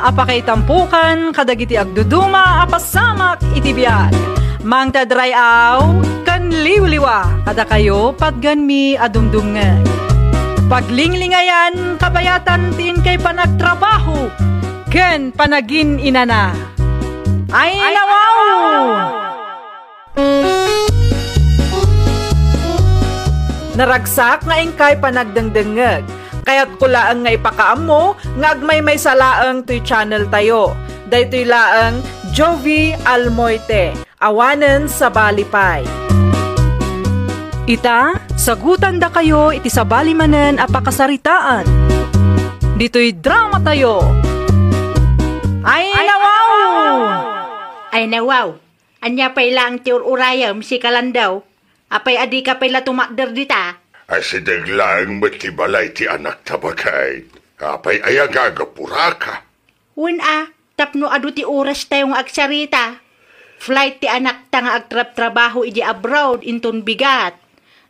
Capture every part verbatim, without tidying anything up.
a pakaitampokan kadagiti agduduma a pasamak iti biag. Mangted ray-aw ken liwliwa kadakayo patgenmi a dumdumngeg. Paglinglingayan kabayatan ti inkay panagtrabaho ken panagin-inana. Ay, nawaw! Naragsak nga inkay panagdengdengngeg. Kayatko laeng nga ipakaammo nga agmaymaysa laeng toy channel tayo. Daytoy laeng Jovie Almoite, awanen sabali pay. Ita, sagutandakayo iti sabali manen a pakasaritaan. Ditoy drama tayo. Ay, nawaw! Ay, nawaw! Ania pay laeng ti ur-urayem, sika Landaw? Apay a dika pay la tumakder dita? Asideg laeng met ti balay ti anakta, baket. Apay aya nga agapuraka? Wen a, tapno adu ti orastayo nga agsarita. Flight ti anakta nga agtrabtrabaho idiay abroad inton bigat.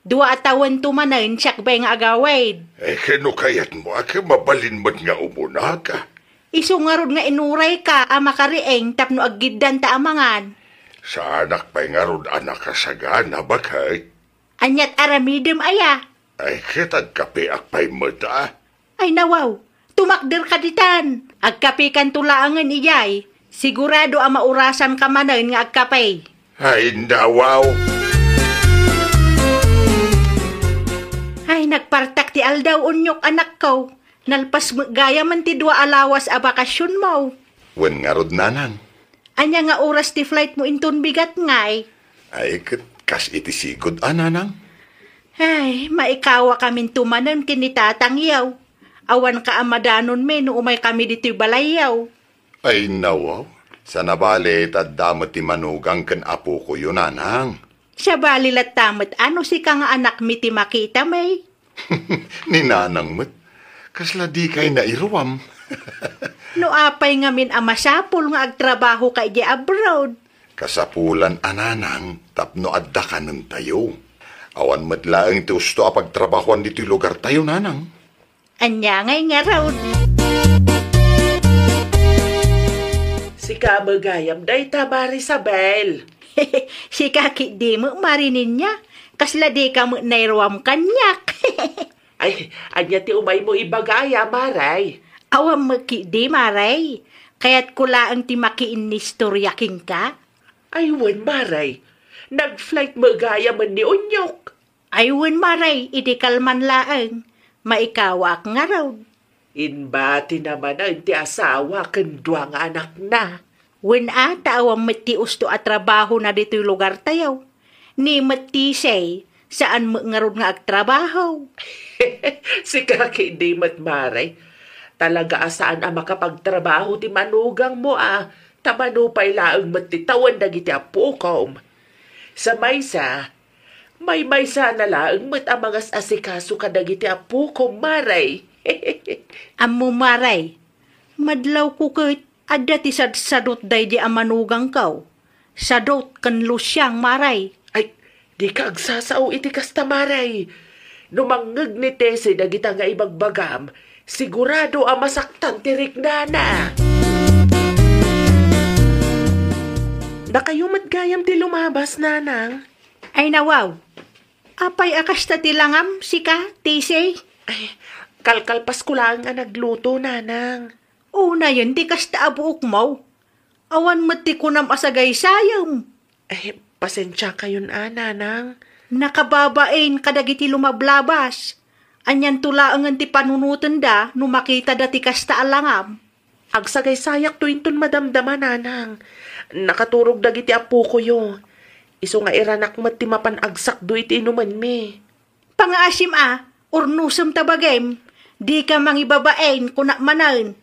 Dua a tawento manen siakbay nga agawid. Eh, ken no kayatmo, a ket mabalin met nga umunaka. Isu ngarud nga inurayka a makariing tapno aggiddanta a mangan. Saanak pay ngarud a nakasagana, baket. Aniat aramidem aya? Ay, ket agkapeak pay met a. Ay, nawaw, tumakderka ditan. Agkapekanto laengen idiay. Sigurado a maurasanka manen nga agkape. Ay, nawaw. Ay, nagpartak ti aldaw, Unyok, anakko. Nalpas met gayamen ti dua a lawas a bakasionmo. Wen ngarud, nanang. Ania nga oras ti flightmo inton bigat ngay? Ay, ket kas iti sigud a, nanang. Ay, maikawakaminto manen ken ni tatangyo. Awanka a madanonmi no umaykami ditoy balayyo. Ay, nawaw. Sana bale, ta adda met ti manugang ken apokoyo, nanang. Sabali latta met a no sika nga anakmi ti makitami. Ni nanang met. Kasla dikay nairuam. No apay ngamin a masapul nga agtrabahoka idiay abroad? Kasapulan a, nanang, tapno adda kanentayo. Awan met laeng ti usto a pagtrabahoan ditoy lugartayo, nanang. Ania ngay ngarud? Sika met gayam dayta, Marisabel. Sika ketdi met, Marininia. Kasla dika met nairuam kaniak. Ay, ania ti umaymo ibaga aya, Maray? Awan met ketdi, Maray. Kayatko laeng ti makiinnistorya kenka. Ay, wen, Maray. Nag-flight met gayamen ni Unyok. Ay wen, Maray, idi kalman laeng, maikawaak ngarud. Inbatina manen ti asawa ken dua nga anakna. Wen a, ta awan met ti usto a trabahona ditoy lugartayo. Ni met ti say, saan met ngarud nga agtrabaho. Sika ketdi met, Maray. Talaga a saan a makapagtrabaho ti manugangmo a, ta mano pay laeng met ti tawen dagiti appokom. Sa maysa, maymaysana laeng met a mangas-asikaso kadagiti appokom, Maray. Ammom, Maray, madlawko ket adda ti sadsadot daydi a manugangko. Sadot ken Luciang, Maray. Ay, dika agsasao iti kasta, Maray. No mangngeg ni Tessie dagita nga ibagbagam, sigurado a masaktan ti riknana. Dakayo met gayam ti lumabas, nanang. Ay, nawaw. Apay a kasta ti langam, sika, Tessie? Ay, kalkalpasko laeng a nagluto, nanang. Unayen ti kasta a buokmo. Awan met ti kunam a sagaysayem. Eh, pasensiakayon a, nanang. Nakababain kadagiti lumablabas. Anianto laengen ti panunotenda no makitada ti kasta a langam? Agsagaysayakto inton madamdama, nanang. Nakaturog dagiti appokoyo. Isu nga iranak met ti mapan agsakdo iti inumenmi. Pangaasim a, urnosem ta bagim, dika mangibabain, kunak manen.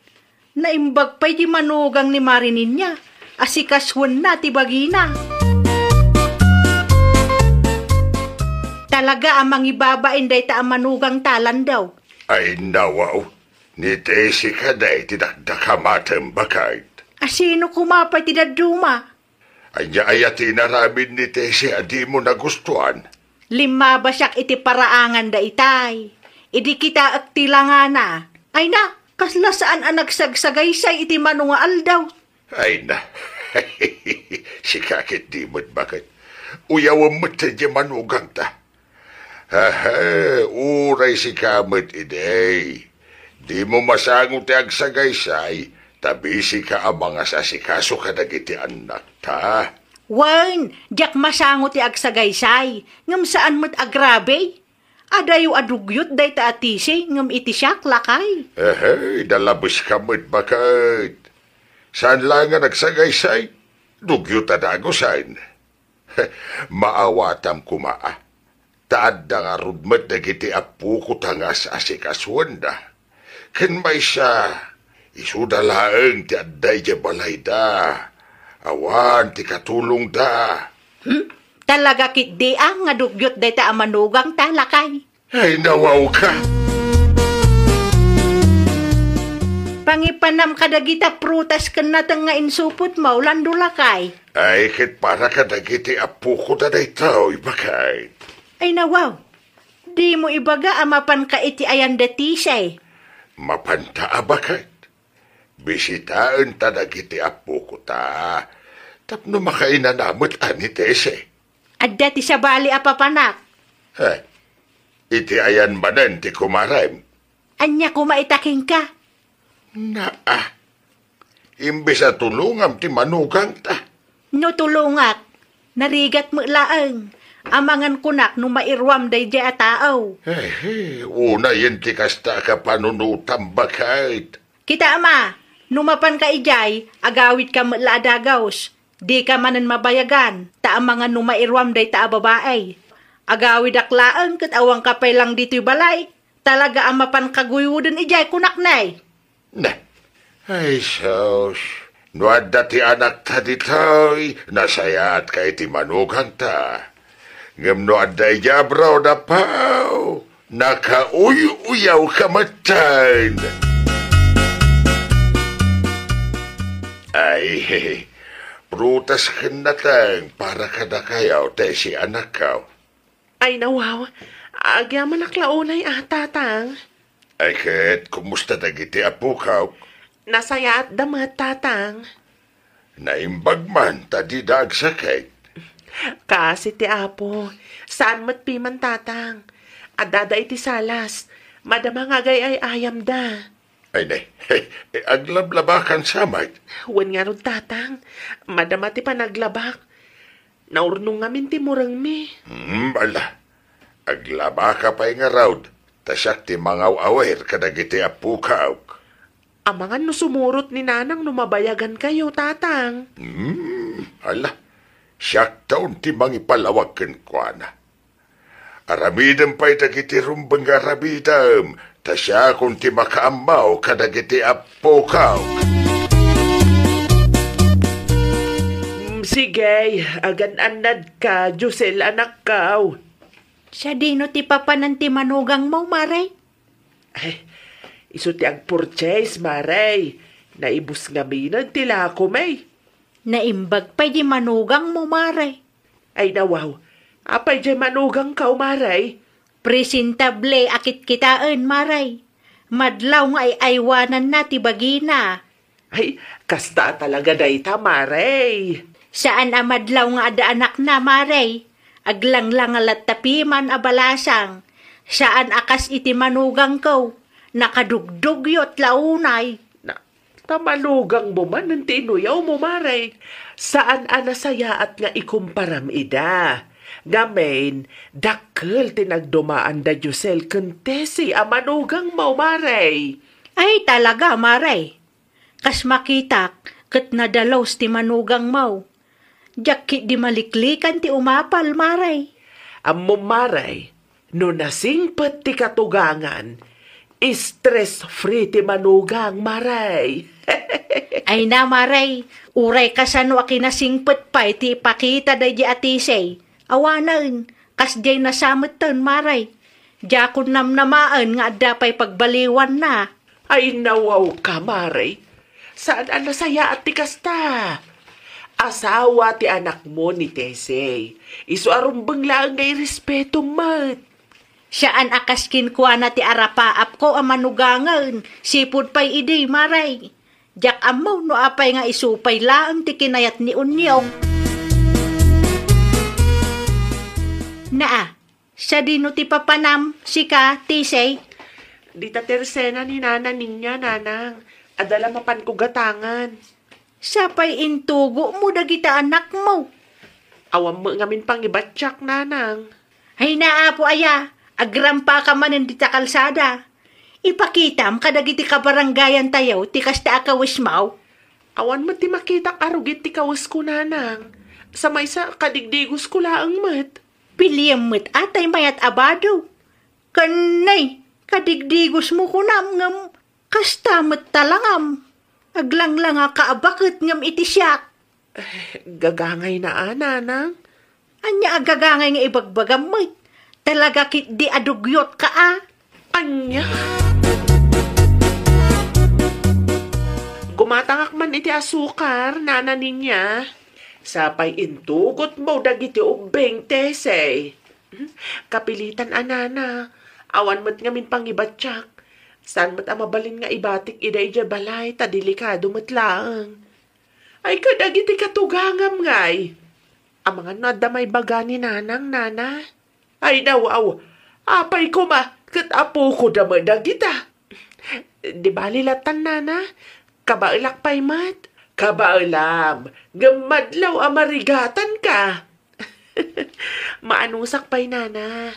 Naimbag pay ti manugang ni Marininia, a sikasuenna ti bagina. Talaga a mangibabain dayta a manugangta, Landaw. Ay, nawaw, ni Tessie kadi ti dakdakamatem, baket. A sino koma pay ti dadduma? Ania aya ti inaramid ni Tessie a dimo nagustuan? Limmabasiak iti paraanganda itay. Idi kitaek ti langana, ay na, Kasla saan a nagsagsagaysay iti mano nga aldaw. Ay na. Sika ket di met baket. Uyawem met daydiay manugangta. Hehe, uray sika met idi. Dimo masango ti agsagaysay, ta bisika a mangasasikaso kadagiti annakta. Wen, diak masango ti agsagaysay, ngem saan met a grabe. Adayo a dugyot dayta a tisi ngem iti siak, lakay. Ehey, dalabeska met baket. Saan laeng a nagsagaysay? Dugyot a dagusen. Maawatam koma a. Ta adda ngarud met dagiti appokuta nga as-asikasuenda. Ken maysa, isuda laeng ti adda idiay balayda. Awan ti katulongda. Hmm? Talaga ketdi a nga dugyot dayta a manugangta, lakay. Ay, nawawka! Pangipanam kadagita prutas ken nateng nga insupotmo, Lando, lakay. Ay, ket para kadagiti appokoda daytoy, baket. Ay, nawaw. Dimo ibaga a mapanka iti ayan da Tise. Mapanta a baket. Bisitaenta dagiti appokota tapno makainana met a ni Tese. Adda ti sabali a papanak. Eh, iti ayan manen ti kumarem? Ania koma ita kenka? Naa, imbes a tulongam ti manugangta. No tulongak, narigat met laeng. Amangan kunak no mairuam daydiay a tao. Eh, eh, unayen ti kasta a kapanunotam, baket. Kita, ama, no mapanka idiay, agawidka met la a dagaus. Dika manen mabayagan, ta amangan no mairuam dayta a babai. Agawidak laeng ket awanka pay lang ditoy balay. Talaga a mapanka guyuden idiay, kunak ne. Ne. Ay, sus. No adda ti anakta ditoy, nasayaatka iti manugangta. Ngem no adda idiay abroad, apo, nakauy-uyawka metten. Ay, prutas ken nateng para kadakayo, Tesi, anakko. Ay, nawaw. Agyamanak la unay a, Tatang. Ay, ket kumusta dagiti appokok? Nasayaatda met, Tatang. Naimbag man ta dida agsakit. Kaasi ti Apo. Saan met piman, Tatang. Addada iti salas. Madama nga agay-ay-ayamda. Ay, ne. Aglablabakansa met. Wen ngarud, Tatang. Madama ti panaglabak. Naurnong ngamin ti murengmi. Hmm, ala. Aglabaka pay ngarud, ta siak ti mangaw-awir kadagiti appokok. Amangan no sumurot ni Nanang no mabayagankayo, Tatang. Hmm, ala. Siakton ti mangipalawag kenkuana. Aramidem pay dagiti rumbeng nga aramidem, ta siakon ti makaammo kadagiti appokok. Mm, sige, agan-annadka, Josel, anakko. Sadino ti papanan ti manugangmo, Mare? Eh, isu ti agpurchase, Mare. Naibus ngamin ti lakom, eh. Naimbag pay di manugangmo, Mare. Ay, nawaw. Apay diay manugangko, Mare? Presentable a kitkitaen, Mare. Madlaw nga ay-aywananna ti bagina. Ay, kasta talaga dayta, Mare. Saan a madlaw nga adda anakna, Mare. Aglanglang latta piman a balasang. Saan a kas iti manugangko. Nakadugdugyot la unay. Na, Ta manugangmo manen ti inuyawmo, Mare. Saan a nasayaat nga ikumparam ida. Ngamin, dakkel ti nagdumaan da Josel ken Tessie a manugangmo, Mare. Ay, talaga, Mare. Kas makitak, ket nadalus ti manugangmo. Diak ketdi maliklikan ti umapal, Mare. Ammom, Mare, no nasingpet ti katugangan, stress-free ti manugang, Mare. Ay na, Mare, uray kasano a kinasingpet pay ti ipakita daydi a Tessie. Awanen, kasdiay nasametten, Mare. Diakon namnamaen nga adda pay pagbaliwanna. Ay, nawawka, Mare. Saan a nasayaat ti kasta. Asawa ti anakmo ni Tessie. Isu a rumbeng laeng nga irespetom met. Saan a kas kenkuana ti arapaapko a manugangen, sipud pay idi, Mare. Diak ammo no apay nga isu pay laeng ti kinayat ni Onyok. Naa, sadino ti papanam, sika, Tisay? Dita tersena ni Nana Ninya, Nanang. Adda la mapanko gatangan. Sapay intugomo dagita anakmo. Awan met ngamin pangibatiak, Nanang. Ay, naapo aya, agrampaka manen dita kalsada. Ipakitam kadagiti kabarangayantayo ti kasta a kawesmo. Awan met ti makitak a rugit ti kawesko, Nanang. Sa maysa, kadigdigosko laeng met. Piliem met a tay mayat a bado. Ken nay, kadigdigosmo kunam ngem kasta met talangam. Aglanglangaka a baket ngem iti siak. Eh, gagangayna a, Nanang. Ania a gagangay nga ibagbagam met? Talaga ketdi a dugyotka a. Ania? Gumatangak man iti asukar, Nana Ninya. Sapay intugotmo dagiti ubbing, Tesey. Kapilitan a, Nana. Awan met ngamin pangibatiak. Saan met a mabalin nga ibatik ida idiay balay, ta delikado met laeng. Ay, kadagiti katugangam ngay. Amangan no adda maibaga ni Nanang, Nana? Ay, nawaw. Apay koma, ket apoko da met dagita. Di bali latan, Nana. Kabaelak pay met. Kabaelam, ngem madlaw a marigatanka. Maanusak pay, Nana.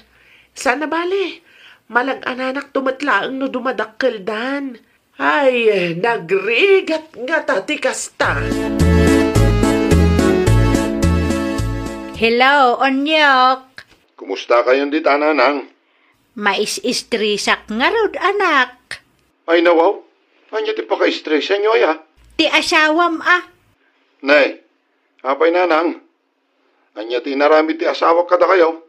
Saan a bale. Malag-ananakto met laeng no dumadakkeldan. Ay, nagrigat ngata ti kasta. Hello, Onyok. Kumusta kayon dita, Nanang? Mais-estresak ngarud, anak. Ay, nawaw. Ania ti pakaestresanyo, aya? Ti asawam, a. Nay, apay, Nanang? Ania ti inaramid ti asawak kadakayo?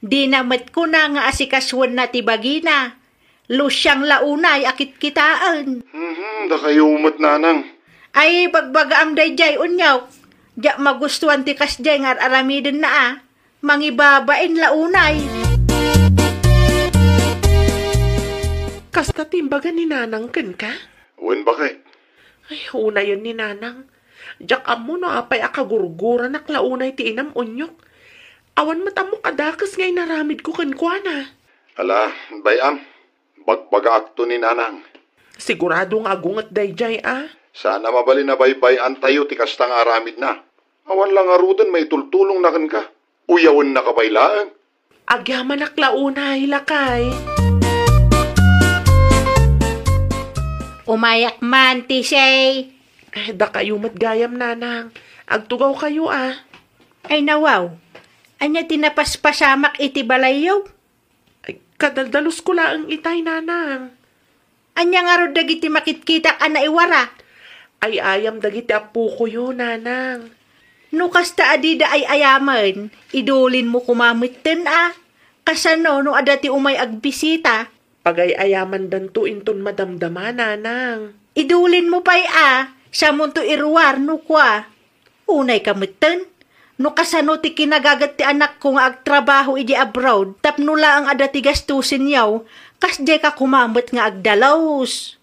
Dina met kuna nga asikasoenna ti bagina. Lusiang la unay a kitkitaen. Mhm, dakayo met, Nanang. Ay, bagbagaam daydiay, Onyok. Diak magustuan ti kasdiay nga ar-aramidenna a. Mangibabain la unay. Kasta ti imbaga ni Nanang kenka? Wen, baket. Ay, unayen ni Nanang. Diak ammo no apay a kagurguranak la unay ti inam, Onyok. Awan met ammok a dakes nga inaramidko kenkuana. Ala, bay-am, bagbagaakto ni Nanang. Sigurado nga agunget daydiay a. Saan a mabalin a baybay-antayo ti kasta nga aramidna. Awan la ngaruden maitultulongna kenka. Uyawennaka pay laeng. Agyamanak la unay, lakay. Umayak man, Tisay. Eh, dakayo met gayam, Nanang. Agtugawkayo a. Ay, nawaw. Ania ti napaspasamak iti balayyo? Ay, kadaldalusko laeng itay, Nanang. Ania ngarud dagiti makitkitak a naiwara? Ay-ayam dagiti appokoyo, Nanang. No kasta a dida ay-ayamen, idulinmo koma metten a. Kasano no adda ti umay agbisita? Pagay-ayamandanto inton madamdama, Nanang. Idulinmo pay a, samonto iruar no kua. Unayka metten, no kasano ti kinagaget ti anakko nga agtrabaho idiay abroad tapno laeng adda ti gastusenyo, kasdiayka koma met nga agdalus.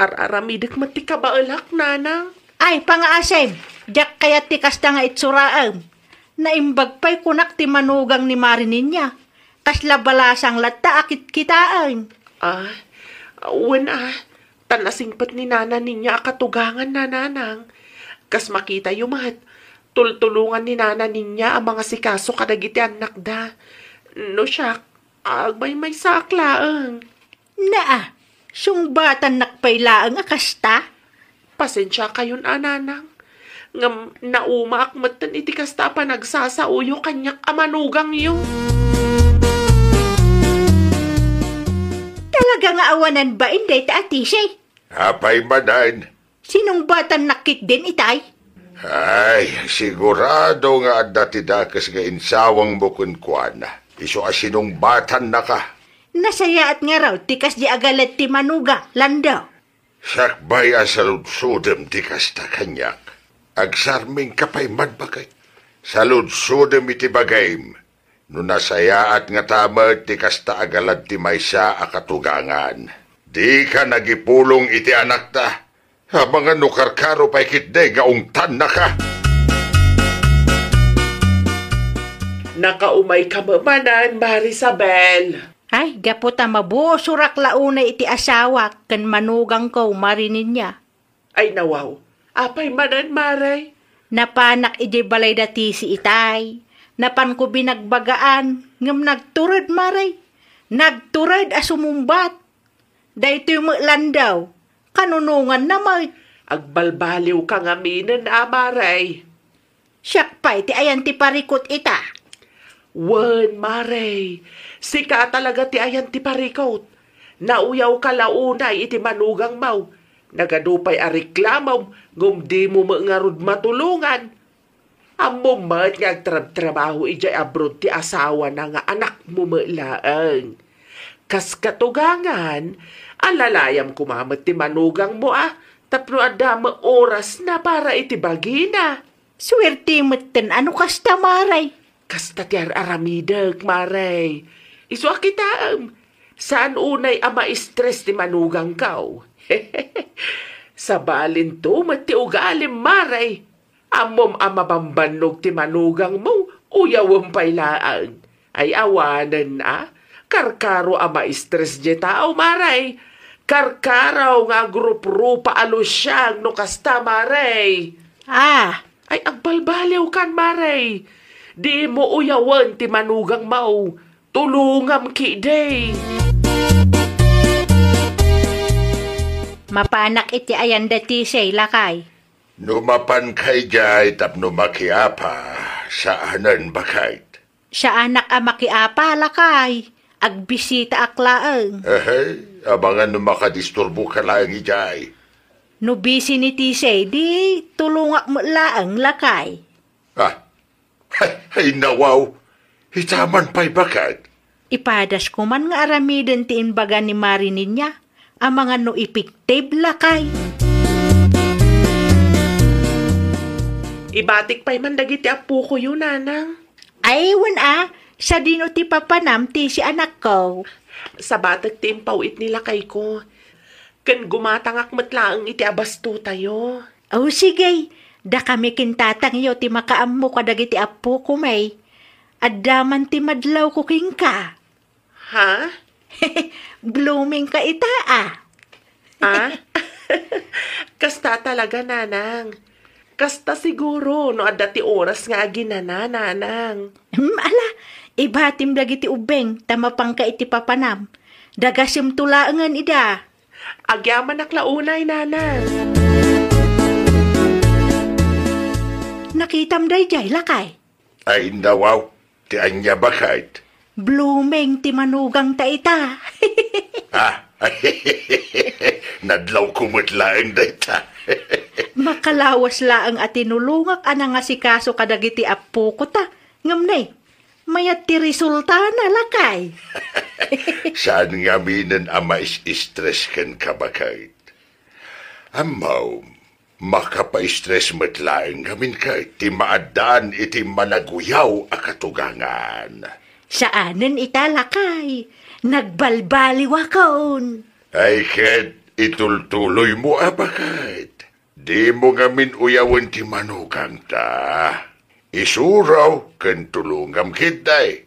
Ar-aramidek met ti kabaelak, Nanang. Ay, pangaasem, diak kayat ti kasta nga itsuraem. Naimbag pay kunak ti manugang ni Mari Ninya. Kasla balasang latta a kitkitaen. Ah, wen a, ta nasingpet ni Nana Ninya a katugangan, Nanang. Kas makitayo met, tultulongan ni Nana Ninya a mangasikaso kadagiti annakda. No siak, agmaymaysaak laeng. Naa, sungbatannak pay laeng a kasta? Pasensiakayon a, Nanang. Ngem naumaak metten iti kasta a panagsasaoyo kaniak a manugangyo. Talaga nga awanan bain dayta a Tisay? Apay manen? Sinungbatannak ketdin itay? Ay, sigurado nga adda ti dakes nga insawangmo kenkuana. Isu a sinungbatannaka. Nasayaat ngarud ti kasdi a galet ti manugang, Lando. Sakbay a saludsodem ti kasta kaniak. Agsarmingka pay man, baket. Saludsodem iti bagim. No nasayaat ngata met ti kasta a galad ti maysa a katugangan, dika nagipulong iti anakta. Amangan no karkaro pay ketdi nga ungtannaka. Nakaumayka met manen, Marisabel. Ay, gapu ta mabusurak la unay iti asawak ken manugangko, Mari Ninia. Ay, nawaw. Apay manen, Mare? Napanak idiay balay da Tisi itay. Napanko binagbagaan, ngem nagtured, Mare. Nagtured a sumungbat. Daytoy met landaw, kanunonganna met. Agbalbaliwka ngaminen a, Mare. Siak pay ti ayan ti parikut ita. Wen, Mare, sika talaga ti ayan ti parikut. Nauyawka la unay iti manugangmo. Nagadu pay a reklamom, ngem dimo met ngarud matulongan. Ammom met nga agtrabtrabaho idiay abroad ti asawana nga anakmo met laeng. Kas katugangan, alalayam koma met ti manugangmo a tapno adda met orasna para iti bagina. Suerte metten a no kasta, Mare. Kasta ti ar-aramidek, Mare. Isu a kitaem, saan unay a maistres ti manugangko. Sabalinto met ti ugalim, Mare. Ammom a mabambannog ti manugangmo, uyawem pay laeng. Ay awanen a, karkaro a maistres diay tao, Mare. Karkaro nga agruprupa a lusiang no kasta, Mare. Ah. Ay agbalbaliwkan, Mare. Dimo uyawen ti manugangmo. Tulongam ketdi. Mapanak iti ayan da Tisi, lakay. No mapanka idiay tapno makiapa, saanen, baket? Saanak a makiapa, lakay. Agbisitaak laeng. Ehe, amangan no makadisturboka laeng idiay. No bisi ni Tisi, di tulongak met laeng, lakay. Ah, ay, ay, nawaw. Ita man pay, baket. Ipadasko man nga aramiden ti imbaga ni Mari Ninia, amangan no epektibo, lakay. Ibatik pay man dagiti appokoyo, Nanang. Ay, wen a, sadino ti papanam, Tisi, anakko? Sabatek ti impaw-it ni lakayko. Ken gumatangak met laeng iti abastotayo. O, sige. Dakami ken tatangyo ti makaammo kadagiti appokomi. Adda man ti madlawko kenka. Ha? Blooming ka ita, a. Ah? Kasta talaga, Nanang. Kasta siguro no adda ti oras nga aginana, Nanang. Hmm, ala, ibatim dagiti ubbing ta mapanka iti papanam. Dagasemto laengen ida. Agyamanak la unay, Nanang. Nakitam daydiay, lakay? Ay, nawaw, ti ania, baket? Blooming ti manugangta ita. Ah, nadlawko met laeng dayta. Makalawas laeng a tinulongak a nangasikaso kadagiti appokota. Ngem ne, mayat ti resultana, lakay. Saan ngaminen a mais-istres kenka, baket. Ammom, makapaistres met laeng ngamin ket ti maaddaan iti managuyaw a katugangan. Saanen ita, lakay. Nagbalbaliwakon. Ay ket itultuloymo a, baket. Dimo ngamin uyawen ti manugangta. Isuro ken tulongam ketdi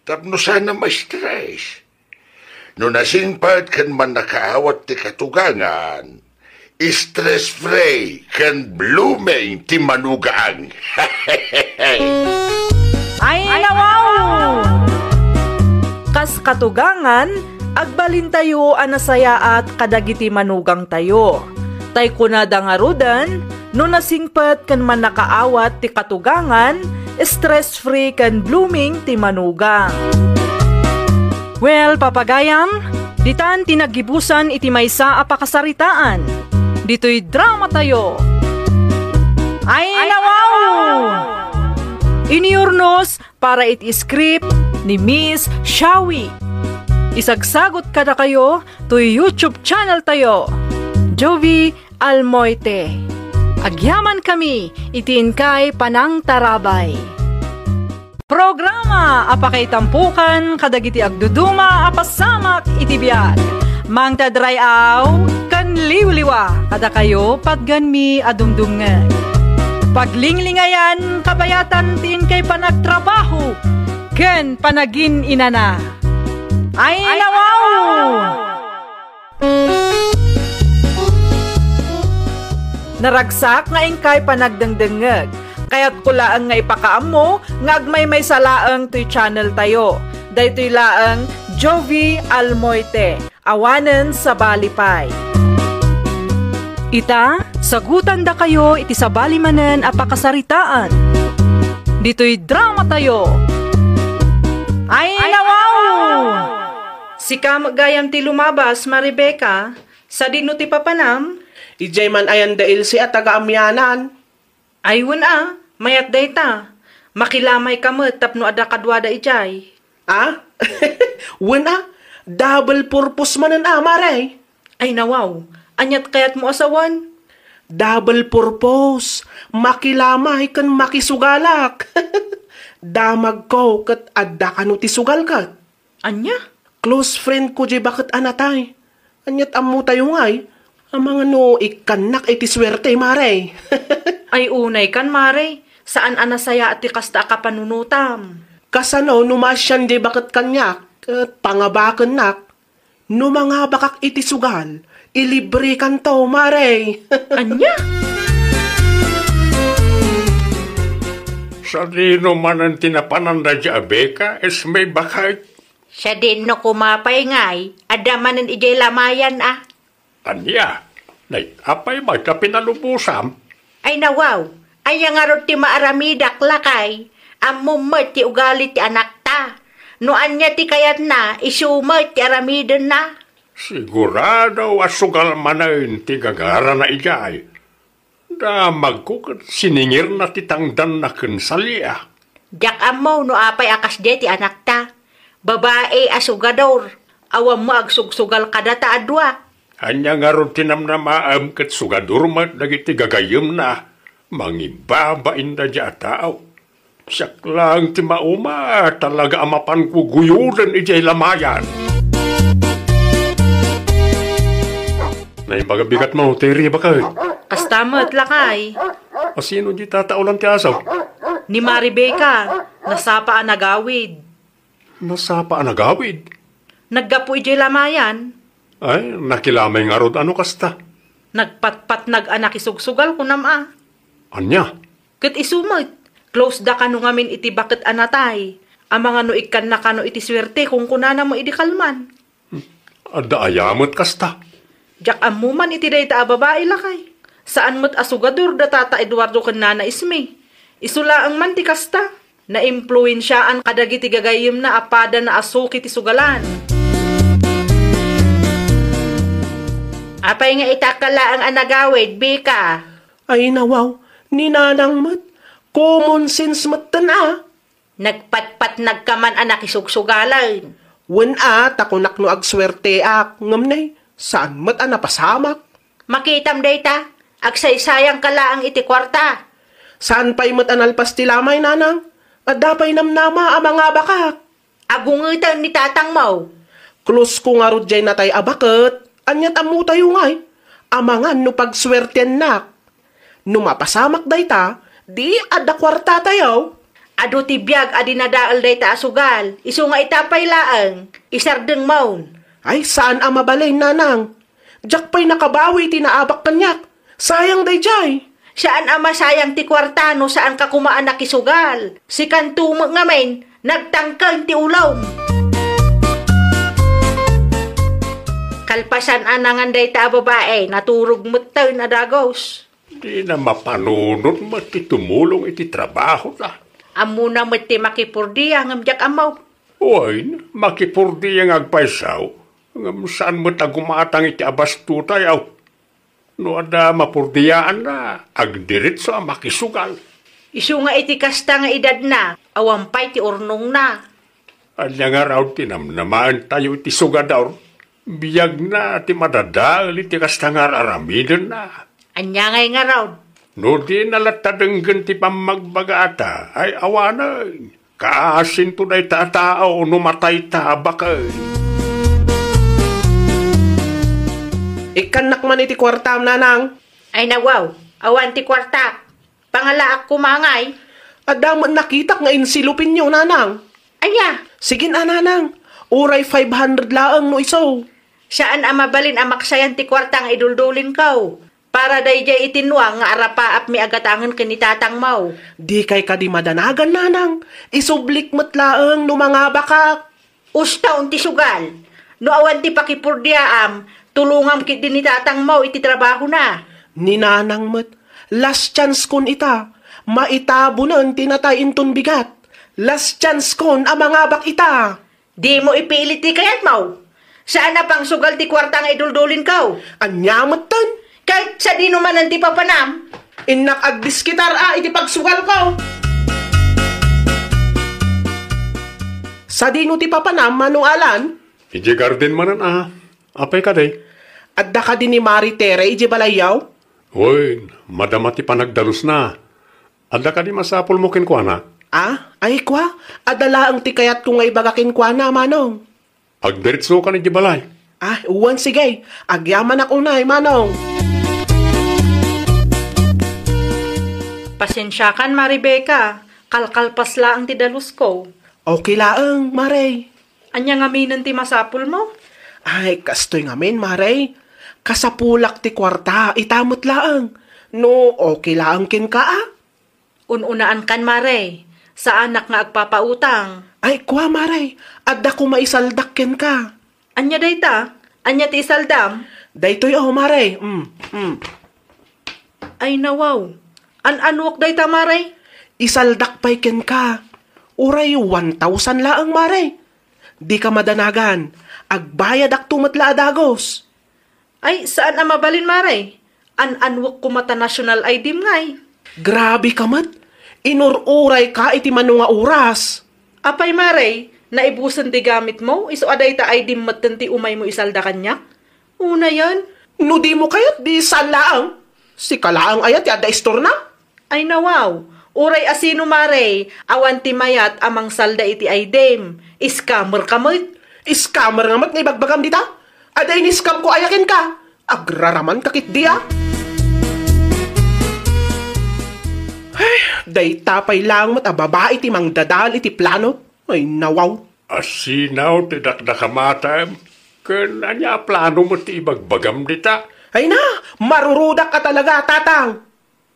tapno saan a ma-stress. No nasingpet ken mannakaawat ti katugangan, stress-free ken blooming ti manugang. Ay, nawaw! Kas katugangan, agbalintayo a nasayaat kadagiti manugangtayo. Tay kunada ngaruden, no nasingpet ken mannakaawat ti katugangan, stress-free ken blooming ti manugang. Well, papagayam, ditan ti naggibusan iti maysa a pakasaritaan. Ditoy dramatayo. Ay, nawaw! Inurnos para iti script ni Miss Shawi. Isagsagot kadakayo toy YouTube channel tayo, Jovi Almoite. Agyamankami iti inkay panangtarabay. Programa a pakaitampokan kadagiti agduduma a pasamak iti biag. Mangted ray-aw ken liwliwa kadakayo patgenmi a dumdumngeg. Paglinglingayan kabayatan ti inkay panagtrabaho ken panagin-inana. Ay, nawaw! Naragsak nga inkay panagdengdengngeg. Kayatko laeng nga ipakaammo nga agmaymaysa laeng toy channel tayo. Daytoy laeng Jovie Almoite, awanen sabali pay. Ita, sagutandakayo iti sabali manen a pakasaritaan. Ditoy drama tayo. Ay, nawaw! Sika met gayam ti lumabas, Marebecca, sadino ti papanam? Idiay man ayan da Elsie a taga Amianan. Ay, wen a, mayat dayta. Makilamayka met tapno adda kaduada idiay. Ah? Wen a, double purpose manen a, Mare. Ay, nawaw, aniat kayatmo a sawen? Double purpose, makilamay ken makisugalak. Damagko ket adda kano ti sugal ket. Ania? Close friend ko diay baket a natay. Aniat ammo tayo ngay? Amangan no ikkannak iti suerte, Mare. Ay, unay kan, Mare. Saan a nasayaat ti kasta a kapanunotam. Kasano no maasian diay baket kaniak, ket pangabakennak? No mangabakak iti sugal, ilibrekanto, Mare. Ania? Sadino manen ti napanan daydiay a Becca, Esme, baket? Sadino koma pay ngay, adda manen idiay lamayan a. Ania? Nay, apay met a pinalubosam? Ay nawaw, aya ngarud ti maaramidak, lakay? Ammom met ti ugali ti anakta. No ania ti kayatna, isu met ti aramidenna. Sigurado a sugal manen ti gagarana idiay. Damagko ket siningirna ti tangdanna ken salia. Diak ammo no apay a kasdiay ti anakta. Babai a sugador, awan mo agsugsugal kadata a dua. Ania ngarud ti namnamaem ket sugador met dagiti gagayyemna? Mangibabain daydiay a tao. Siak laeng ti mauma, talaga a mapan guguyoden idiay lamayan. Naimbag a bigatmo, Terry, baket? Kasta met, lakay. Asino di tataolan ti aso? Ni Marebecca, nasapa a nagawid. Nasapa a nagawid? Naggapu idiay lamayan. Ay, nakilamay ngarud a no kasta. Nagpatpatnag a nakisugsugal, kunam a. Ania? Ket isu met, close da kano ngamin iti baket a natay. Amangan no ikkanna kano iti suerte, kunkunana mo idi kalman. Adda aya met kasta? Diak ammo man iti dayta a babai, lakay. Saan met a sugador da Tata Eduardo ken Nana Esme. Isu laeng man ti kasta. Naimpluensiaan kadagiti gagayyemna a pada naasuki ti sugalan. Apay nga itakka laeng a nagawid, Becca? Ay, nawaw, ni Nanang met. Common sense metten a. Nagpatpatnagka man a nakisugsugalen. Wen a, ta kunak no agsuerteak, ngem ne, saan met a napasamak. Makitam dayta, agsaysayangka laeng iti kuarta. Saan pay met a nalpas ti lamay, Nanang. Adda pay namnama a mangabakak. Agungeten ni tatangmo. Close ko ngarud diay natay a baket, aniat ammo tayo ngay? Amangan no pagsuertiennak. No mapasamak dayta, di adda kuartatayo. Adu ti biag a dinadael dayta a sugal, isu nga ita pay laeng, isardengmon. Ay, saan a mabalin, Nanang. Diak pay nakabawi ti naabak kaniak. Sayang daydiay. Saan a masayang ti kuarta no saanka koma a nakisugal. Sikanto met ngamin, nagtangken ti ulom. Kalpasan a nangan dayta a babae, naturog metten a dagus. Dina mapanunot met ti tumulong iti trabahona. Ammona met ti makipurdia ngem diak ammo. Wen, makipurdia nga agpayso, ngem saan met a gumatang iti abastotayo. No adda mapurdiaanna, agdiretso a makisugal. Isu nga iti kasta nga edadna, awan pay ti urnongna. Ania ngarud ti namnamaentayo iti sugador? Biagna ti madadael iti kasta nga ar-aramidenna. Ania ngay ngarud? No dina latta denggen ti pammagbagaata, ay awanen. Kaasinto dayta a tao no matayta, baket. Ikkannak man iti kuartam, nanang. Ay, nawaw, awan ti kuarta. Pangalaak koma ngay. Adda met nakitak nga insilupenyo, nanang. Aya? Sige a, nanang. Uray five hundred laeng no isu. Saan a mabalin a maksayan ti kuarta nga iduldulinko. Para daydiay iti nuang nga arapaapmi a gatangen ken ni tatangmo. Dikay kadi madanagan, nanang. Isublik met laeng no mangabakak. Usta on ti sugal. No awan ti pakipurdiaam, tulongam ketdi ni tatangmo iti trabahona. Ni nanang met, last chance kon ita. Maitabonen ti natay inton bigat. Last chance kon a mangabak ita. Dimo ipilit ti kayatmo. Saan a pangsugal ti kuarta nga iduldulinko. Ania metten? Ket sadino manen ti papanam? Innak agdiskitar a iti pagsugalko. Sadino ti papanam, Manong Alan? Idiay garden manen a. Apay kadi? Adda kadi ni Mari Tere idiay balayyo? Wen, madama ti panagdalusna. Adda kadi masapulmo kenkuana? Ah, ay kua, adda laeng ti kayatko nga ibaga kenkuana, Manong. Agdiretsokan idiay balay. Ah, wen, sige. Agyamanak unay, Manong. Pasensiakan, Mari Becca. Kalkalpas laeng ti dalusko. Okay laeng, Mare. Ania ngaminen ti masapulmo? Ay, kastoy ngamin, Mare. Kasapulak ti kuarta, ita met laeng. No okay laeng kenka, a? Un-unaankan, Mare. Saanak nga agpapautang. Ay, kua, Mare. Adda koma isaldak kenka. Ania dayta? Ania ti isaldam? Daytoy, oh, Mare. Mm, mm. Ay, nawaw. An-anuak dayta, Mare? Isaldak pay kenka. Uray one thousand laeng, Mare. Dika madanagan. Agbayadakto met la a dagus. Ay, saan a mabalin, Mare. An-anuak koma ta national I D-m ngay. Grabe ka met. Inur-urayka iti mano nga oras. Apay, Mare, naibusen ti gamitmo, isu a dayta I D-m metten ti umaymo isalda kaniak? Unayen? No dimo kayat, di saan laeng. Sika laeng aya ti adda istorna? Ay, nawaw. Uray asino, Mare, awan ti mayat a mangsalda iti I D-m. Scammer ka met. Scammer nga met nga ibagbagam dita? Adda in-scam ko aya kenka? Agraraman ka ketdi, a? Ay, dayta pay laeng met a babai ti mangdadael iti plano. Ay, nawaw. Asino ti dakdakamatem? Ken ania a plano met ti ibagbagam dita? Ay na, marurudak ka talaga, Tatang.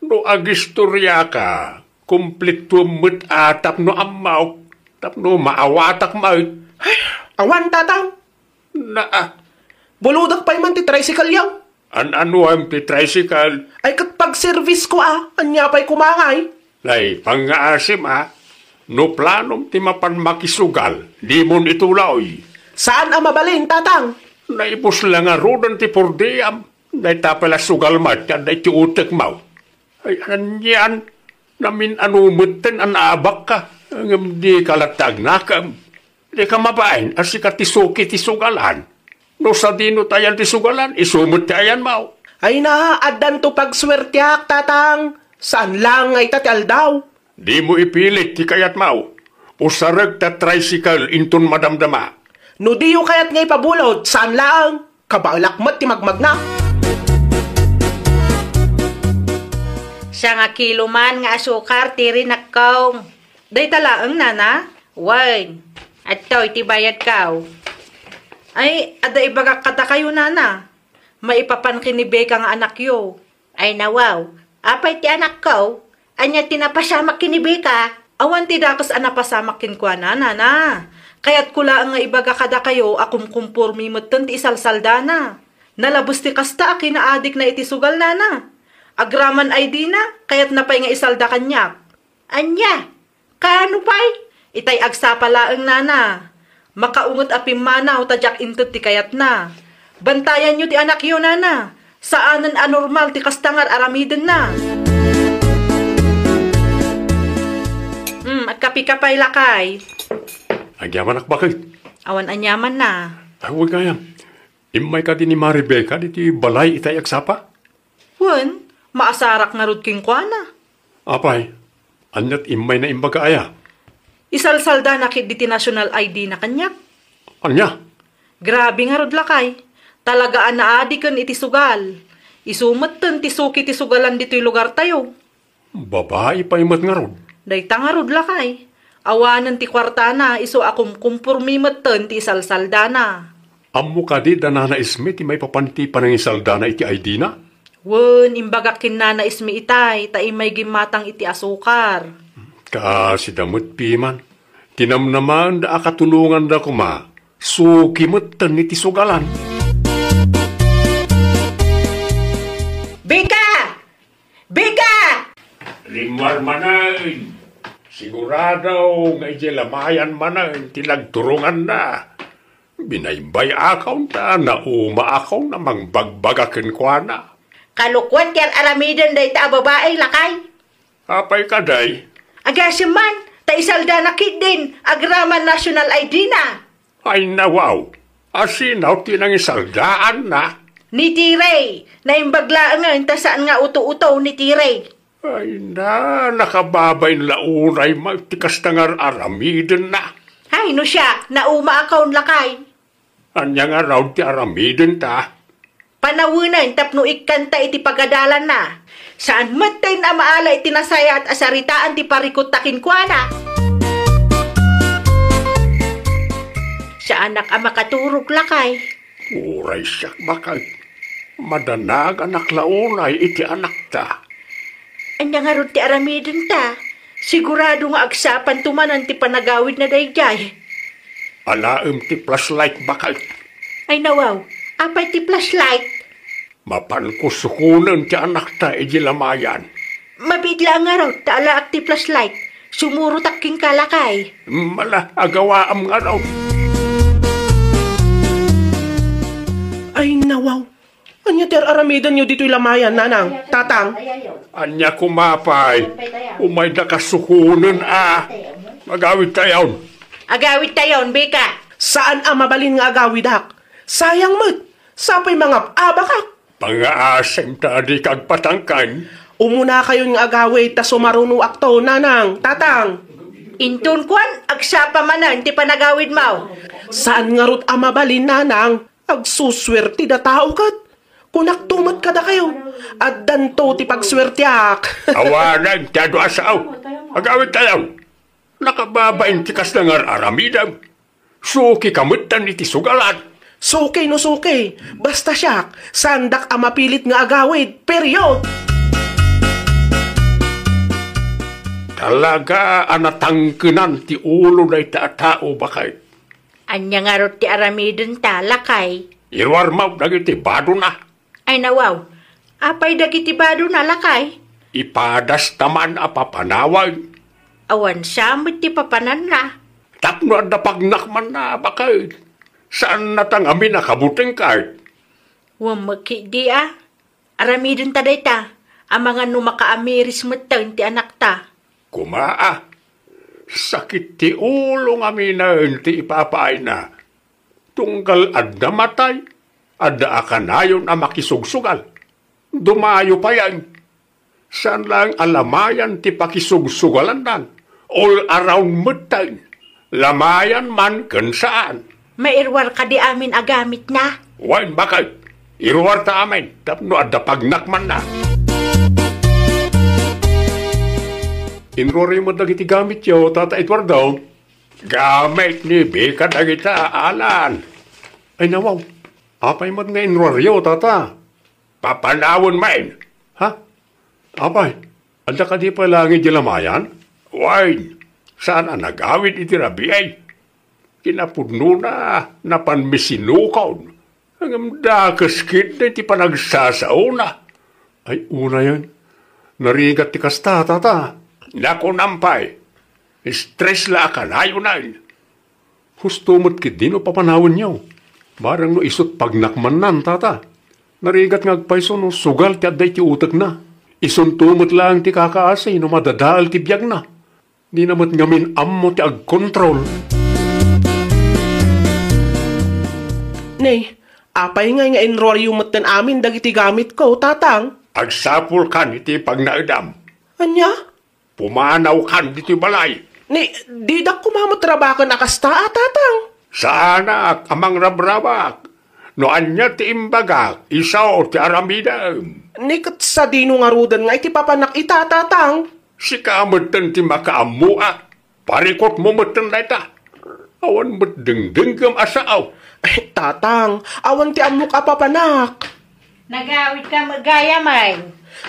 No agistoriaka, kumplituem met a tapno ammaok, tapno maawatak met. Ay, awan, Tatang. Naa. Buludak pay man ti tricycle-yo. An-anuem ti tricycle? Ay, ket pagservice ko, a. Ania pay koma ngay? Nay, pangngaasim, a. No planom ti mapan makisugal, dimon ituloy. Saan a mabalin, Tatang? Naibus la ngaruden ti purdiam. Dayta pay la sugal met ti adda iti utekmo. Ay, anian, namin-ano metten a naabakka, ngem dika latta agnakem. Dika mabain a sika ti suki ti sugalan. No sadino ti ayan ti sugalan, isu met ti ayanmo. Ay na, addanto pagsuertiak, Tatang. Saan laeng nga ita ti aldaw. Dimo ipilit ti kayatmo. Usarek ta tricycle inton madamdama. No diyo kayat nga ipabulod, saan laeng. Kabaelak met ti magmagna. Sangakilo man nga asukar ti rinakko. Dayta laeng, nana? Wen. Adtoy ti bayadko. Ay, adda ibagak kadakayo, nana. Maipapan ken ni Becca nga anakyo. Ay, nawaw. Apay ti anakko? Ania ti napasamak ken ni Becca? Awan ti dakes a napasamak kenkuana, nana. Kayatko laeng nga ibaga kadakayo a kumkumpormi metten ti isalsaldana. Nalabes ti kasta a kinaadikna iti sugal, nana. Agraman I D-na, kayatna pay nga isalda kaniak. Ania? Kaano pay? Itay agsapa laeng, nana. Makaunget a pimmanaw ta diak inted ti kayatna. Bantayanyo ti anakyo, nana. Saanen a normal ti kasta nga ar-aramidenna. Hmm, agkape ka pay, lakay. Agyamanak, baket. Awan aniamanna. Ay, wen gayam. Immay kadi ni Mari Becca ditoy balay itay agsapa? Wen, maasarak ngarud kenkuana. Apay, ania ti immayna imbaga aya? Isalsaldana ketdi ti national I D na kaniak. Ania? Grabe ngarud, lakay. Talaga a naadi ken iti sugal. Isu metten ti suki ti sugalan ditoy lugartayo. Babai pay met ngarud. Dayta ngarud, lakay. Awanen ti kuartana, isu a kumkumpormi metten ti isalsaldana. Ammo kadi da Nana Isme ti maipapan ti panangisaldana iti I D na? Wen, imbagak ken Nana Isme itay, ta immay gimmatang iti asukar. Kaasida met piman. Ti namnamaenda a katulonganda koma, suki metten iti sugalan. Bika! Bika! Rimmuar manen. Sigurado nga idiay lamayan manen ti nagturonganna. Binaybay-akon ta naumaakon a mangbagbaga kenkuana. Kalokuan ti ar-aramiden dayta a babai, lakay. Apay kadi? Agasem man, ta isaldana ketdin agraman national I D na. Ay nawaw, asino ti nangisaldaanna? Ni Tiray, naimbag laengen ta saan nga uto-uto ni Tiray. Ay na, nakababain la unay met ti kasta nga ar-aramidenna. Ay, no siak, naumaakon lakay. Ania ngarud ti aramidenta? Panawenen tapno ikkanta iti pagadalanna. Saan metten a maala iti nasayaat a saritaan ti parikutta kenkuana. Saanak a makaturog lakay. Uray siak, bakay. Madanaganak la unay iti anakta. Ania ngarud ti aramidenta? Sigurado nga agsapanto manen ti panagawidna daydiay. Alaem ti flashlight, bakay. Ay nawaw, apay ti flashlight? Mapanko sukonen ti anakta iti lamayan. Mabiit laeng ngarud ta alaak ti flashlight. Sumurotak kenka lakay. Mala, agawaam ngarud. Ay nawaw, ania ti ar-aramidenyo ditoy lamayan, nanang, tatang? Ania koma pay? Umayda kasukonen a. Agawidtayon. Agawidtayon, Bika. Saan a mabalin nga agawidak. Sayang met. Sapay mangab-abakak. Pangaasim ta dika agpatangken. Umunakayon nga agawid ta sumarunoakto, nanang, tatang. Inton kuan, agsapa manen ti panagawidmo. Saan ngarud a mabalin, nanang. Agsusuerte da tao ket. Kunakto met kadakayo, addanto ti pagsuerteak. Awanen ti adu a sao. Agawidtayon. Nakababain ti kasta nga ar-aramidem. Sukika metten iti sugalan. Suki no suki, basta siak, saandak a mapilit nga agawid. Period! Talaga a natangkenan ti ulo dayta a tao, bakay. Ania ngarud ti aramidenta, lakay? Iruarmo dagiti badona. Ay nawaw, apay dagiti badona, lakay? Ipadasta man a papanawen. Awan sa met ti papananna. Tapno adda pagnakmanna, bakay. Saannata ngamin a kabutengkay. Wen met ketdi a. Aramidenta dayta, amangan no makaamiris metten ti anakta. Koma a. Sakit ti ulo ngaminen ti ipapaayna. Tunggal adda matay, adda a kanayon a makisugsugal. Dumayo payen. Saan laeng a lamayan ti pakisugsugalandan. All around metten. Lamayan man ken saan. Mairuar kadi amin a gamitna? Wen, bakay. Iruarta amin tapno adda pagnakmanna. Inruaryo met dagiti gamityo, Tata Eduardo. Gamit ni Bika dagita, Alan. Ay, nawaw. Apay met nga inruaryo, tata? Papanawen main. Ha? Apay, adda kadi pay laeng idiay lamayan? Wen, saan a nagawid iti rabii. Kinapudnona, napanmi sinukon. Ngem dakes ketdi ti panagsasaona. Ay, unayen. Narigat ti kasta, tata. Nakunam pay. Stress la a kanayonan. Husto met ketdi no papanawenyo. Barang no isut' pagnakmannan, tata. Narigat nga agpayso no sugal ti adda iti utekna. Isunto met laeng ti kakaasi no madadael ti biagna. Dina met ngamin ammo ti agkontrol. Nay, apay ngay nga inruaryo metten amin dagiti gamitko, tatang? Agsapulkan iti pagnaedam. Ania? Pumanawkan ditoy balay. Ni, didak koma met rabaken a kasta, a, Tatang. Saanak a mangrabrabak. No ania ti imbagak, isu ti aramidem. Ni ket sadino ngaruden nga iti papanak ita, Tatang? Sika metten ti makaammoak. Parikutmo metten dayta. Awan met dengdengngem a sao. Ay, Tatang, awan ti ammok a papanak. Nagawidka met gayam.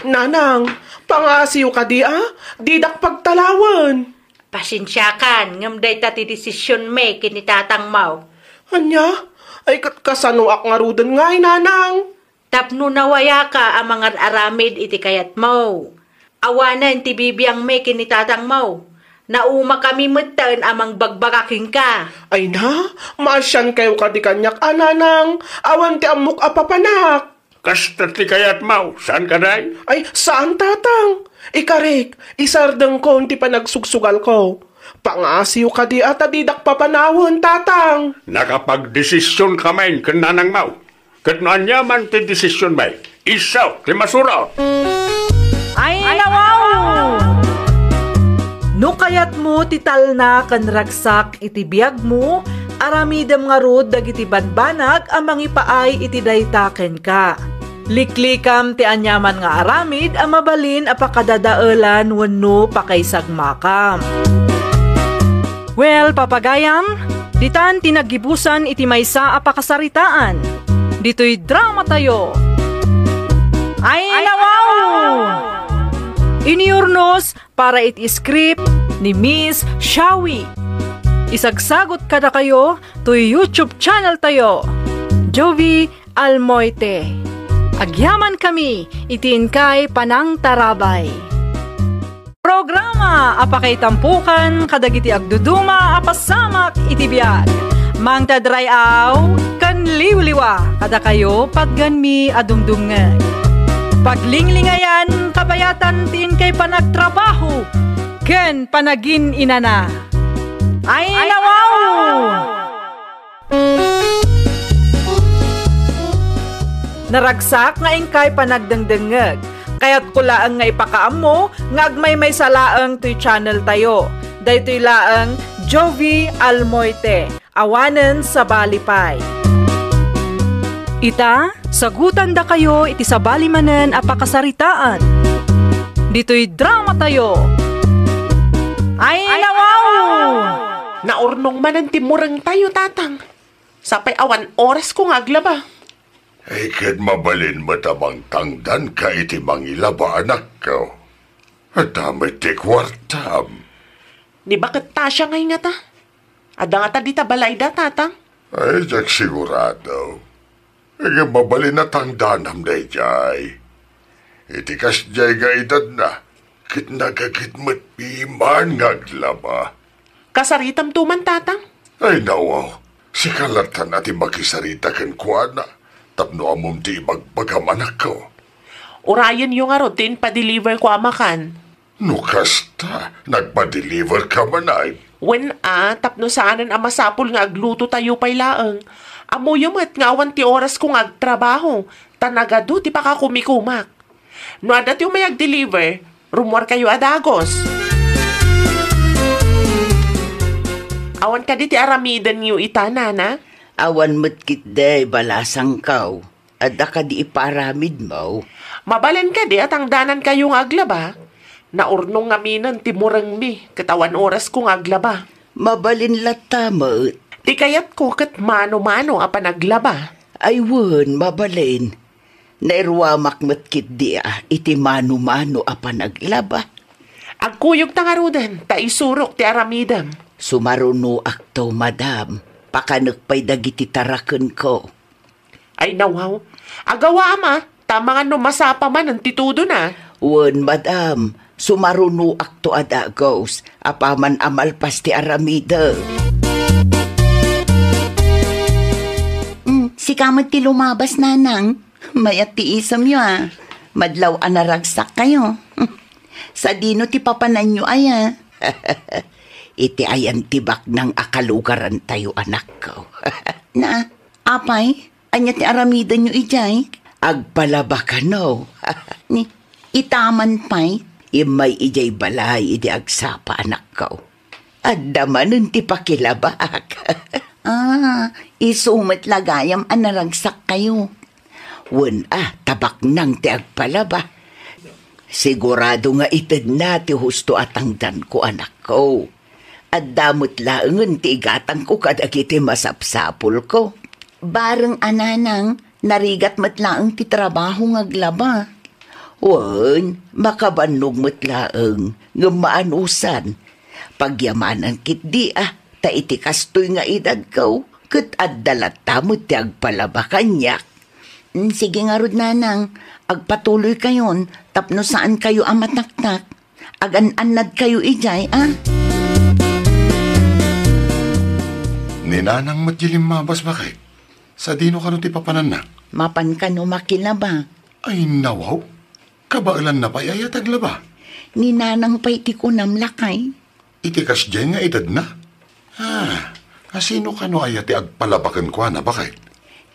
Nanang, pangaasiyo kadi a, didak pagtalawen. Pasensiakan, ngem dayta ti desisionmi ken ni tatangmo. Ania? Ay, ket kasanoak ngaruden ngay, Nanang? Tapno nawayaka a mangar-aramid iti kayatmo. Awanen ti bibiangmi ken ni tatangmo. Naumakami metten a mangbagbaga kenka. Ay na, maasiankayo kadi kaniak a, Nanang. Awan ti ammok a papanak. Kasta ti kayatmo, saan kadi? Ay, saan, Tatang. Ikarik, isardengkon ti panagsusugalko. Pangaasiyo kadi a ta didak papanawen, Tatang. Nakapagdesisionka met ken nanangmo. Ket no aniaman ti desisionmi, isu ti masurot. Ay, nawaw! No kayatmo ti talna ken ragsak iti biagmo, aramidem ngarud dagiti banbanag a mangipaay iti dayta kenka. Liklikam ti aniaman nga aramid a mabalin a pakadadaelan wenno pakaisagmakam. Well, papagayam, ditan ti naggibusan iti maysa a pakasaritaan. Ditoy dramatayo. Ay, nawaw! Iniurnos para iti script ni Miss Shawi. Isagsagot kadakayo toy YouTube channel tayo, Jovi Almoite. Agyamankami iti inkay panangtarabay. Programa a pakaitampukan kadagiti agduduma a pasamak iti biag. Mangted ray-aw ken liwliwa kadakayo patganmi a dumdumngeg. Paglinglingayan kabayatan ti inkay panagtrabaho ken panagin-inana. Ay, nawaw! Naragsak nga inkay panagdengdengngeg. Kayatko laeng nga ipakaammo nga agmaymaysa laeng toy channel tayo. Daytoy laeng Jovi Almoite. Awanen sabali pay. Ita, sagutandakayo iti sabali manen a pakasaritaan. Ditoy dramatayo. Ay, nawaw! Naurnong manen ti murengtayo, Tatang. Sapay awan orasko nga aglaba. Ay, ket mabalin met a mangtangdanka iti mangilaba, anakko. Adda met ti kuartam. Ni baket Tasha ngay ngata? Adda ngata dita balayda, Tatang? Ay, diak sigurado. Ngem mabalin a tangdanam daydiay. Iti kasdiay nga edadna, ket nagagitmet piman nga aglaba. Kasaritamto man, Tatang? Ay, nawaw. Sika lattan a ti makisarita kenkuana, tapno ammom ti ibagbagam, anakko. Urayenyo ngarud ti impadeliverko a makan. No kasta, nagpadeliverka manen? Wen a, tapno saanen a masapul nga aglutotayo pay laeng. Ammoyo met nga awan ti orasko nga agtrabaho, ta nagadu ti pakakumikumak. No adda ti umay agdeliver, rummuarkayo a dagus. Awan kadi ti aramidenyo ita, Nana? Awan met ketdi, balasangko. Adda kadi ipaaramidmo? Mabalin kadi a tangdanankayo nga aglaba? Naurnong ngaminen ti murengmi ket awan orasko nga aglaba. Mabalin latta met. Ti kayatko ket mano-mano a panaglaba. Ay wen, mabalin. Nairuamak met ketdi a iti mano-mano a panaglaba. Agkuyogta ngaruden ta isurok ti aramidem. Sumarunoakto, madam. Pakanek pay dagiti tarakenko. Ay, nawaw. Agawaam a, ta amangan no masapa manen ti tudona. Wen, madam, sumarunoakto a dagus, apaman a malpas ti aramidem. Mm, sika met ti lumabas, Nanang. Mayat ti isemyo a. Madlaw a naragsakkayo. Sadino ti papananyo aya? Iti ayan ti baknang a kalugarantayo, anakko. Na, apay, ania ti aramidenyo idiay? Agpalaba kano. Ni, itaman pay, immay idiay balay idi agsapa, anakko. adda manen ti pakilabak. Ah, isu met la gayam a naragsakkayo. Wen a, ta baknang ti agpalaba. Sigurado nga itedna ti husto a tangdanko, anakko. Adda met laengen ti igatangko kadagiti masapsapulko. Bareng a nanang, narigat met laeng ti trabaho nga aglaba. Wen, makabannog met laeng, ngem maanusan. Pagyamanan ketdi a, ta iti kastoy nga edadko, ket adda latta met ti agpalaba kaniak. Mm, sige ngarud, nanang, agpatuloykayon tapno saankayo a mataktak. Agan-annadkayo idiay, a? Ni nanang met ti limmabas, baket. Sadino kano ti papananna? Mapan kano makilaba. Ay, nawaw. Kabaelanna pay aya ti aglaba? Ni nanang pay ti kunam, lakay. Iti kasdiay nga edadna? Ah, asino kano aya ti agpalaba kenkuana, baket?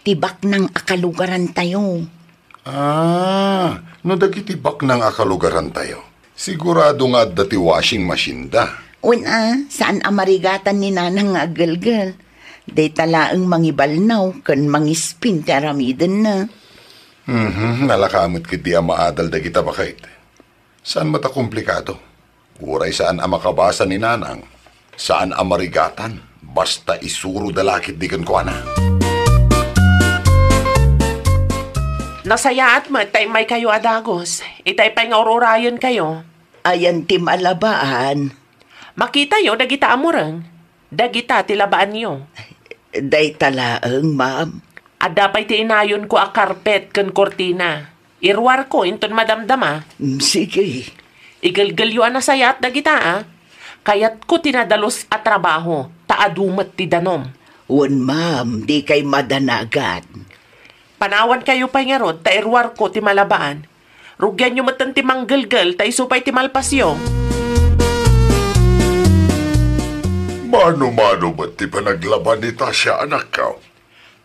Ti baknang a kalugarantayo. Ah, no dagiti baknang a kalugarantayo, sigurado nga adda ti washing machine da. Wen a, saan a marigatan ni nanang nga aggelgel. Dayta laeng mangibalnaw ken mangispin ti aramidenna. Mhm, nalaka met ketdi a maadal dagita, baket. Saan met a komplikado. Uray saan a makabasa ni nanang, saan a marigatan, basta isuroda la ketdi kenkuana. Nasayaat met ta immaykayo a dagus. Itay pay nga ur-urayenkayo. Ayan ti malabaan. Makitayo dagita a mureng. Dagita ti labaanyo. Dayta laeng, ma'am. Adda pay ti inayonko a karpet ken kurtina. Iruarko inton madamdama. Mm, sige. Igelgelyo a nasayaat dagita, a. Kayatko ti nadalus a trabaho, ta adu met ti danom. Wen, ma'am, dikay madanagan. Panawankayo pay ngarud ta iruarko ti malabaan. Rugianyo metten ti manggelgel ta isu pay ti malpasyo. Mano-mano met ti panaglaban ni Tasha, anakko?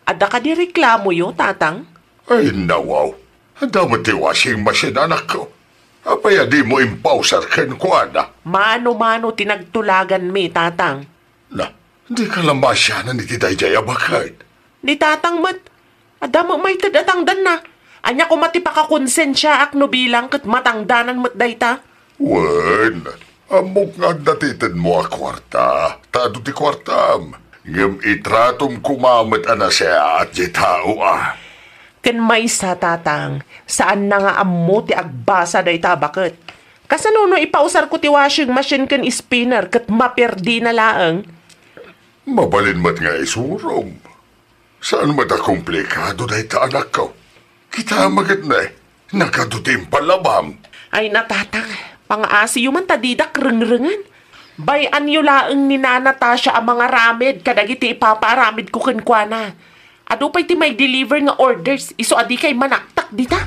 Adda kadi reklamoyo, tatang? Ay, nawaw. Adda met ti washing machine, anakko. Apay a dimo impausar kenkuana? Mano-mano ti nagtulaganmi, tatang. Na, dika la maasianan iti daydiay a baket. Ni tatang met, adda met maited a tangdanna. Ania koma ti pakakonsensiaak no bilang ket matangdanan met dayta? Wen, ammok nga adda ti itedmo a kuarta, ta adu ti kuartam. Ngem itratom koma met a nasayaat diay tao a. Ken maysa, tatang, saanna nga ammo ti agbasa dayta a baket. Kasano no ipausarko ti washing machine ken spinner ket maperdina laeng? Mabalin met nga isurom. Saan met a komplikado dayta, anakko. Kita met ketdi, nagadu ti impalabam. Ay, natatang, pangaasiyo man ta didak rengrengen. Bay-anyo laeng ni Nana Tasha a mangaramid kadagiti ipapaaramidko kenkuana. Adu pay ti may-deliver nga orders, isu a dikay manaktak dita.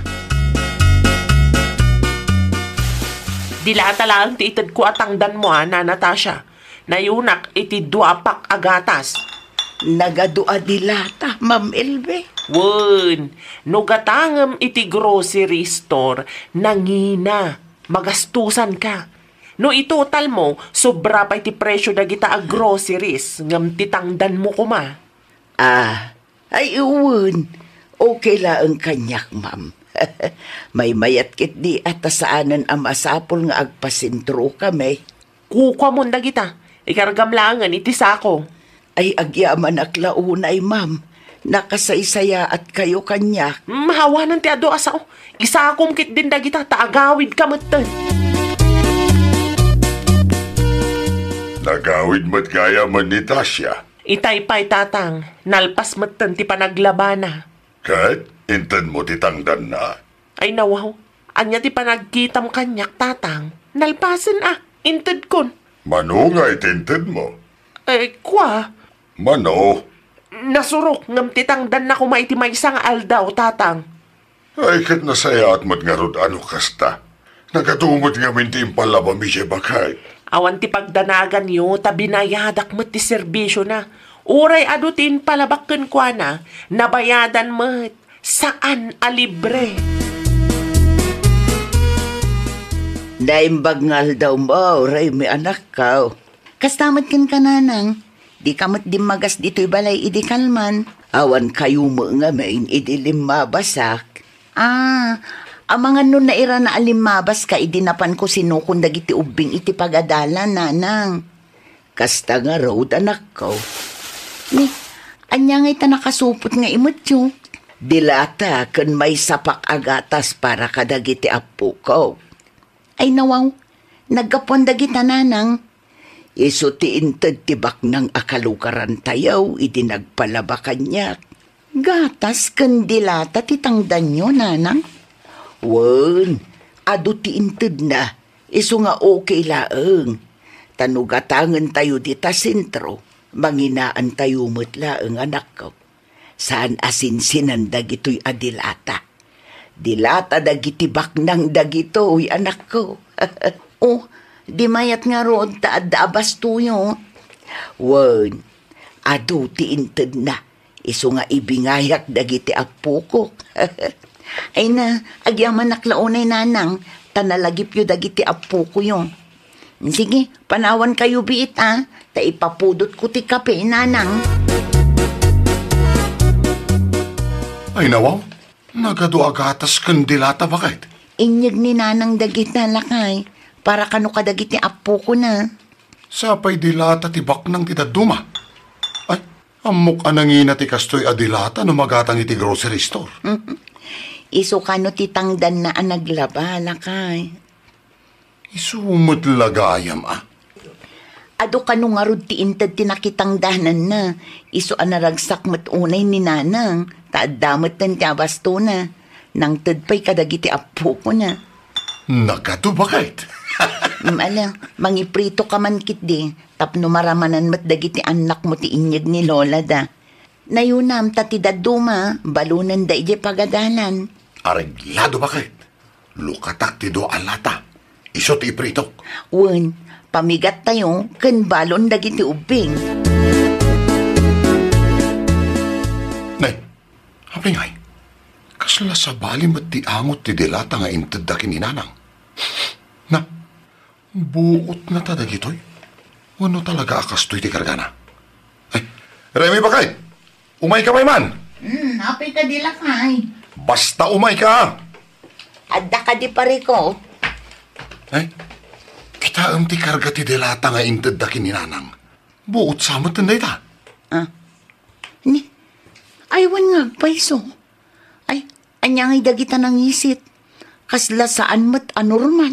Dilata laeng ti itedko a tangdanmo, a, Nana Tasha. Nayunak iti dua a pack a gatas. Nagadu a dilata, Ma'am Elbe. Wen, no gatangem iti grocery store, nangina, magastusanka. No itotalmo, sobra pay ti presio dagita a groceries, ngem ti tangdanmo koma. Ah, ay, wen. Okay laeng kaniak, ma'am. Maymayat ketdi a ta saanen a masapul nga agpasentrokami. Kukuamon dagita. Ikargam laengen iti sako. Ay, agyamanak la unay, ma'am. Nakasaysayaatkayo kaniak. Mm, awanen ti adu a sao. Isakom ketdin dagita ta agawidka metten. Nagawid met gayamen ni Tasha. Itay pay, tatang, nalpas metten ti panaglabana. Ket intedmo ti tangdanna? Ay, nawaw. Ania ti panagkitam kaniak, tatang? Nalpasen a, intedkon. Mano nga iti intedmo? Eh, kua. Mano? Nasurok ngem ti tangdanna koma iti maysa nga aldaw, tatang. Ay, ket nasayaat met ngarud a no kasta. Nagadu met ngamin ti impalabam idiay baket. Awan ti pagdanaganyo, ta binayadak met ti serbisiona. Uray adu ti impalabak kenkuana, nabayadan met. Saan a libre. Naimbag nga aldaw mo, Raymi, anakko. Kasta met kenka, nanang. Dika met dimmagas ditoy balay idi kalman. Awan kayo met ngamin idi limmabasak. Ah, amangan no nairana a limmabaska idi napanko sinukon dagiti ubbing iti pagadalan, nanang. Kasta ngarud, anakko. Ni, ania ngay ta nakasupot nga imetyo? Dilata ken maysapak a gatas para kadagiti appoko. Ay nawaw, naggapuan dagita, nanang. Isu ti inted ti baknang a kalugarantayo idi nagpalaba kaniak. Gatas ken dilata ti tangdanyo, nanang? Wen, adu ti intedna, isu nga okay laeng. Ta no gatangentayo dita sentro, manginaantayo met laeng, anakko. Saan a sinsinan dagitoy a dilata. Dilata dagiti baknang dagitoy, anakko. Oh, di mayat ngarud ta adda a bastoyo. Wen, adu ti intedna, isu nga ibingayak dagiti appoko. Ay na, agyamanak la unay, nanang, ta nalagipyo dagiti appokoyo. Sige, panawan kayo biit, a, ta ipapudotko ti kape, nanang. Ay nawaw, nagadu a gatas ken dilata, baket. Inyeg ni nanang dagita, lakay, para kano kadagiti appokona. Sapay dilata ti baknang ti dadduma. Ay, ammok a nangina ti kastoy a dilata no magatang iti grocery store. Isu kano ti tangdanna a naglaba, lakay. Isu met la gayam, a. Adu kano ngarud ti inted ti nakitangdananna. Isu a naragsak met unay ni nanang, ta adda metten ti abastona. Nangted pay kadagiti appokona. Nagadu, baket. Mm, ala, mangipritoka man ketdi, tapno maramanan met dagiti annakmo ti inyeg ni lolada. Nayunam ta ti dadduma, balonenda idiay pagadalan. Areglado, baket. Lukatak ti dua a lata. Isu ti ipritok. Wen, pamigattayo ken balon dagiti ubbing. Nay, apay ngay? Kasla sabali met ti angot ti dilata nga intedda ken ni nanang. Na, buot ngata dagitoy? Wenno talaga a kastoy ti kargana? Ay, Remy, baket! Umayka pay man! Hmm, apay kadi, lakay? Basta umayka! Adda kadi, pareko? Ay, kitaem ti karga ti dilata nga intedda ken ni nanang. Buot sa metten dayta. Ah. Ni, ay, wen nga agpayso. Ay, ania ngay dagita nangisit? Kasla saan met a normal.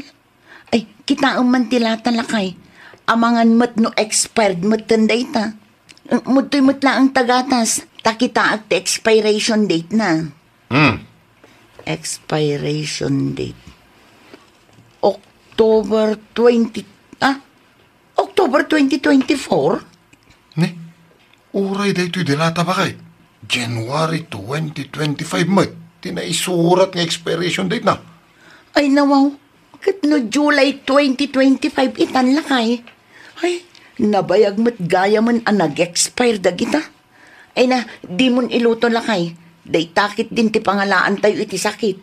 Ay, kitaem man ti lata, lakay. Amangan met no expired metten dayta. Umudtoy met laeng ta gatas, ta kitaek ti expiration date na. Hmm. Expiration date. October twenty, ah? October twenty twenty-four? Ne? Uray daytoy dilata, baket. January twenty twenty-five met ti naisurat nga expiration date na. Ay, nawaw. Ket no July twenty twenty-five itan, lakay. Ay, nabayag met gayamen a nag-expire dagita. Ay na, dimon iluto, lakay. Dayta ketdin ti pangalaantayo iti sakit.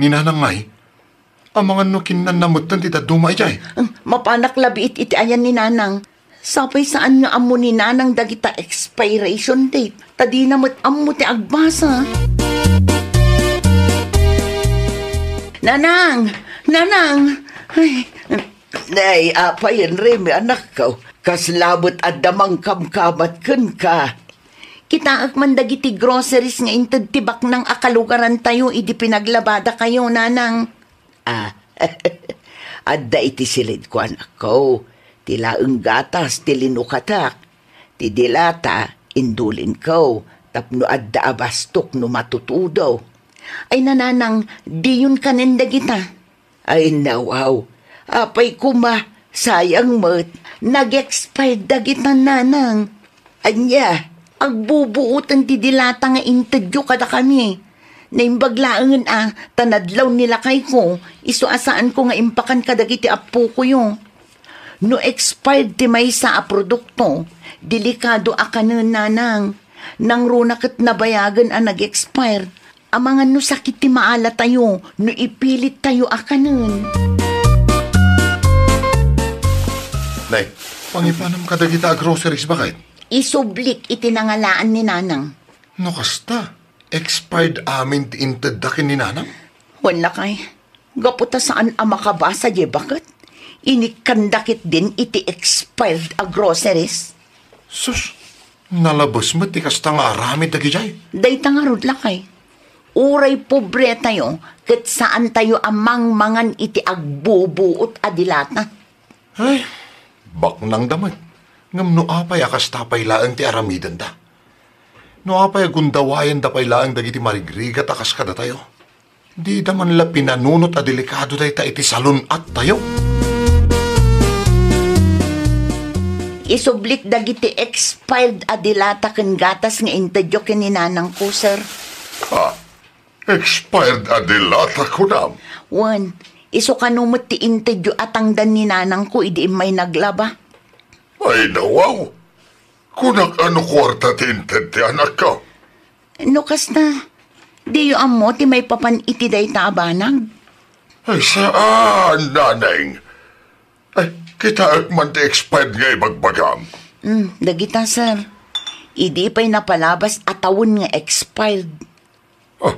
Ni nanang ngay, amangan no kinnanna metten ti dadduma idiay. Ang mapanak labiit iti ayan ni nanang. Sapay saan nga ammo ni nanang dagita expiration date. Ta dina met ammo ti agbasa. Nanang! Nanang! Ay, nay, apay, Remy, anakko. Kasla met adda mangkamkamat kenka. Kitaek man dagiti groceries nga inted ti baknang a kalugarantayo idi pinaglabadakayo, nanang. Ah, adda iti silidko, anakko. Ti laeng gatas ti linukatak. Ti dilata, indulinko, tapno adda a bastok no matutudo. Ay, nanang, diyon kanen dagita. Ay, nawaw. Apay koma, sayang met. Nag-expired dagita, nanang. Ania, agbubuoten ti dilata nga intedyo kadakami. Naimbag laengen a, ta nadlaw ni lakayko, isu a saanko nga impakan kadagiti appokoyo. No expired ti maysa a produkto, delikado a kanen, nanang. Nangruna ket nabayagen a nag-expire. Amangan no sakit ti maalatayo no ipilittayo a kanen. Nay, Pangipanam kadagita a groceries, baket? Isublik iti nangalaan ni Nanang. No kasta, expired amin ti intedda ken ni Nanang? Wen lakay, gapu ta saan a makabasa diay baket, inikkanda ketdin iti expired a groceries. Sus, nalabes met ti kasta nga aramid dagidiay. Dayta ngarud lakay, uray pobretayo, ket saantayo a mangmangan iti agbubuot a dilata. Ay, baknangda met. Ngem no apay a kasta pay laeng ti aramidenda? No apay a gundawayanda pay laeng dagiti marigrigat a kas kadatayo? Dida man la pinanunot a delikado dayta iti salun-attayo? Isublik dagiti expired a dilata ken gatas nga intedyo ken ni nanangko, sir. Ha? Expired a dilata, kunam? Wen, isu kano met ti intedyo a tangdan ni nanangko idi immay naglaba. Ay, nawaw! Kunak a no kuarta ti inted ti anakko. No kasta, diyo ammo ti maipapan iti dayta a banag? Ay, saan, naneng. Ay, kitaek man ti expired nga ibagbagam. Hmm, dagita, sir. Idi pay napalabas a tawen nga expired. Ah,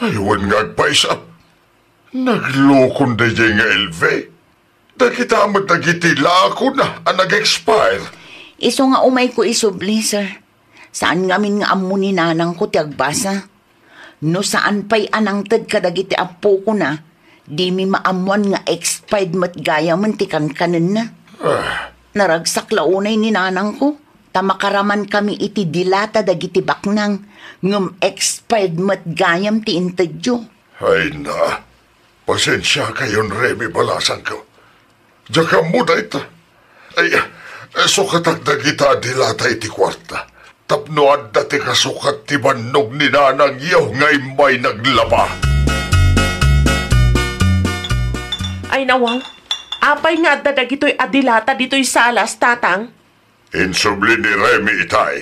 ay, wen nga agpaysa. Naglukon daydiay nga Elve. Dagita met dagiti lakona a nag-expire. Isu nga umayko isubli, sir. Saan ngamin nga ammo ni nanangko ti agbasa. No saan pay a nangted kadagiti appokona, dimi maammoan nga expired met gayamen ti kankanenna. Ah. Naragsak la unay ni nanangko, ta makaramankami iti dilata dagiti baknang, ngem expired met gayam ti intedyo. Ay na, pasensiakayon, Remy, balasangko. Diak ammo dayta. Ay, eh, sukatak dagita a dilata iti kuarta. Tapno adda ti kasukat ti bannog ni nanangyo nga immay naglaba. Ay, nawaw. Apay nga adda dagitoy a dilata ditoy salas, tatang? Insubli ni Remy itay.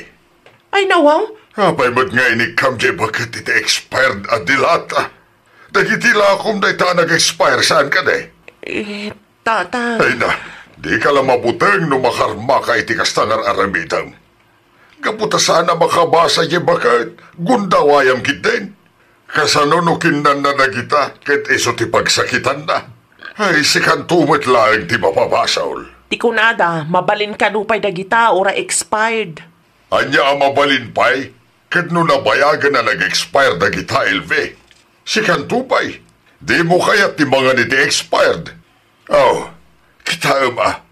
Ay, nawaw. Apay met nga inikkam diay baket iti expired a dilata? Dagiti lakom dayta a nag-expire, saan kadi? Eh, tatang. Ay na, dika la mabuteng no makarmaka iti kasta nga ar-aramidem. Gapu ta saan a makabasa diay baket, gundawayam ketdin. Kasano no kinnanna dagita ket isu ti pagsakitanna? Ay, sikanto met laeng ti mapabasol. Ti kunada, mabalin kano pay dagita uray expired. Ania a mabalin pay? Ket no nabayagen a nag-expire dagita, Elve, sikanto pay, dimo kayat ti mangan iti expired? Oh, kitaem a,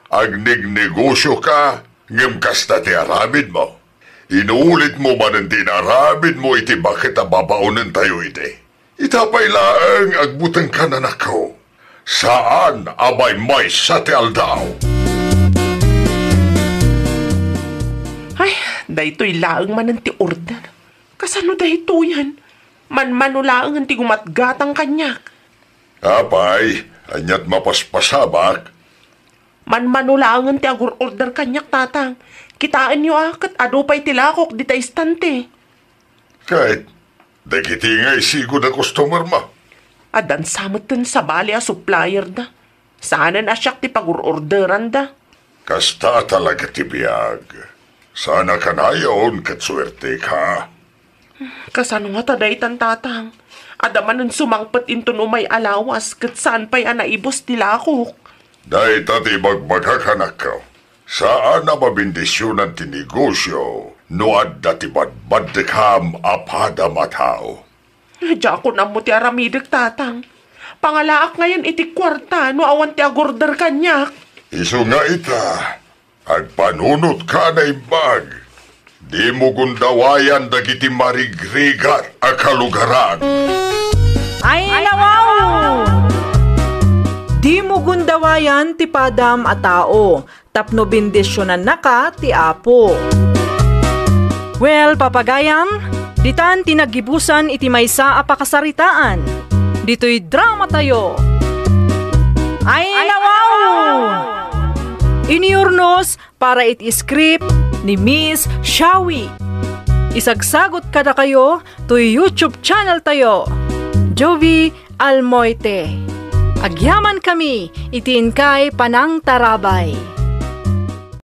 agnegnegosioka, ngem kasta ti aramidmo. Inuulitmo manen ti inaramidmo iti baket a babaonentayo idi. Ita pay laeng agbutengkan, anakko. Saan a maymaysa ti aldaw. Ay, daytoy laeng manen ti order. Kasano daytoyen? Manmano laengen ti gumatgatang kaniak. Apay, ania't mapaspasabak? Manmano laengen ti agur-order kaniak, tatang. Kitaenyo a, ket adu pay ti lakok dita istante. Ket dagiti nga isigud a customer-mo? Addan sa metten sabali a supplier-da. Saanen a siak ti pagur-orderanda. Kasta talaga ti biag. Saan a kanayon ket suerteka. Kasano ngata daytan, tatang? Adda manen sumangpet inton umay a lawas ket saan pay a naibus ti lakok. Dayta ti ibagbagak, anakko. Saan a mabendisionan ti negosio no adda ti badbaddekam a padam a tao. Diakon ammo ti aramidek, tatang. Pangalaak ngayen iti kuarta no awan ti agorder kaniak. Isu nga ita, agpanunotka a naimbag. Dimo gundawayan dagiti marigrigat a kalugaran. Ay, nawaw! Dimo gundawayan ti padam a tao, tapno bendisionannaka ti Apo. Well, papagayam, ditan ti naggibusan iti maysa a pakasaritaan. Ditoy dramatayo. Ay, nawaw! Iniurnos para iti script ni Miss Shawi. Isagsagot kadakayo toy YouTube channel tayo, Jovie Almoite. Agyamankami iti inkay panangtarabay.